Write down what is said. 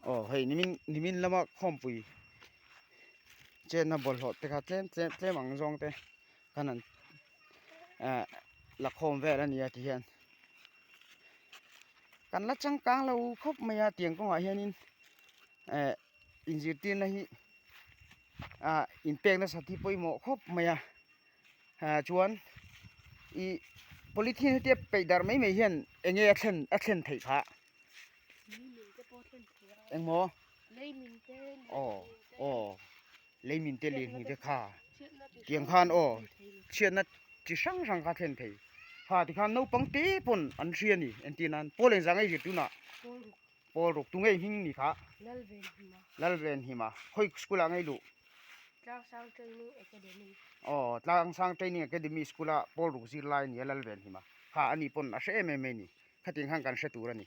Aw hei nimin nimin lama khawmpui chenna bawlhhlawh te kha tlem tlem tlem ang zawng te khan an ah la khawm vel a ni a ti hian kan la changkang lo khawp mai a tiang kawngah hianin eh inzirtirna hi ah inpek nasat hi pawimawh khawp mai a ah chuan ih polythene hetia peih darh mai mai hian eng nge a thlen a thlen theih phah engmaw aw aw leimin te lirthei te kha tiang khan aw chhiatna chi hrang hrang kha thlen thei kha tikhan naupang te pawn an hria a ni entir nan pawl engzah nge zir tunah pawl ruk tunge hming ni kha Lalvenhima khawi school ah ngei luh aw Tlangsang Training Academy school a pawl ruk zir lai a ni a Lalvenhima kha ani pawn a hre em em mai a ni khatiang khan kan hre tur a ni.